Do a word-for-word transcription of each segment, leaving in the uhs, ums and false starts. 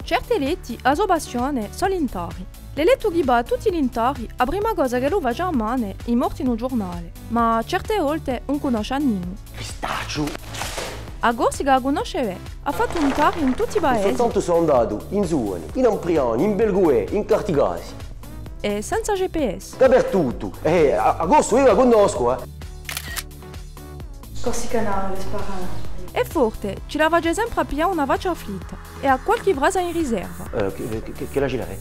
Certi eletti, a so passione, sò l'intari. L'elettu chì và à tutti l'intari, a prima cosa ch'ellu face à mane, hè morte in u ghjurnale. Ma certe volte ùn cunnosce à nimu. Pistacciu! A Corsica a cunnosce bè, hà fattu intari in tutti i paesi. Soltantu sò andatu in Zuvani, in Ampriani, in Belguè, in Cartighasi. È senza G P S. Dapertuttu! Eh, a, a Corsica eiu a cunnoscu, eh! Corsicanale, sparà. È forte, ci la face sempre à piglià una faccia afflitta è à qualchì frasa in riserva. Eh, chì, chì, chì, chì la ci l'hè?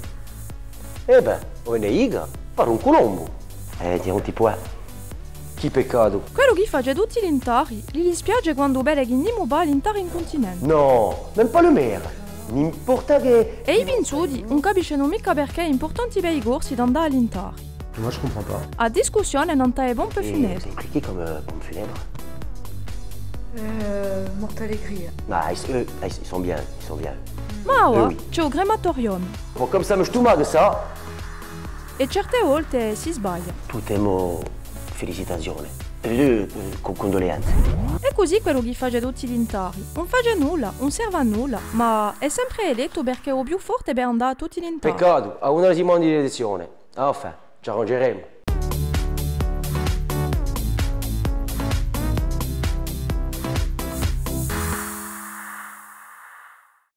Eh bè, o vene ica, pare un culombu. Eh, tiens un petit peu. Chì peccatu. Quellu chì face tutti l'intari, li dispiace quandu vede chì nimu và à l'intari in cuntinente. Non, même pas le maire. N'importa chè. È i pinzuti ùn capiscenu micca perchè hè impurtante per i Corsi d'andà à l'intari. Moi, je comprends pas. A discussione nant'à e pompe funebri. C'est compliqué comme, euh, pompe funèbre. Euh, morte allegria. Ah, ils, eux, ah, ils sont bien, ils sont bien. Ma avà, ci hè u crematorium. Bon, comme ça me stomac, ça. È certe volte si sbaglia. Tutte mo felicitazione. Eh, eh, co-, condoleanze. È cusì quellu chì face tutti l'intari ùn face nulla, ùn serve à nulla, ma hè sempre elettu perchè hè u più forte per andà à tutti l'intari. Peccatu, à una simana di l'elezzione. Enfin, ci arrangeremo.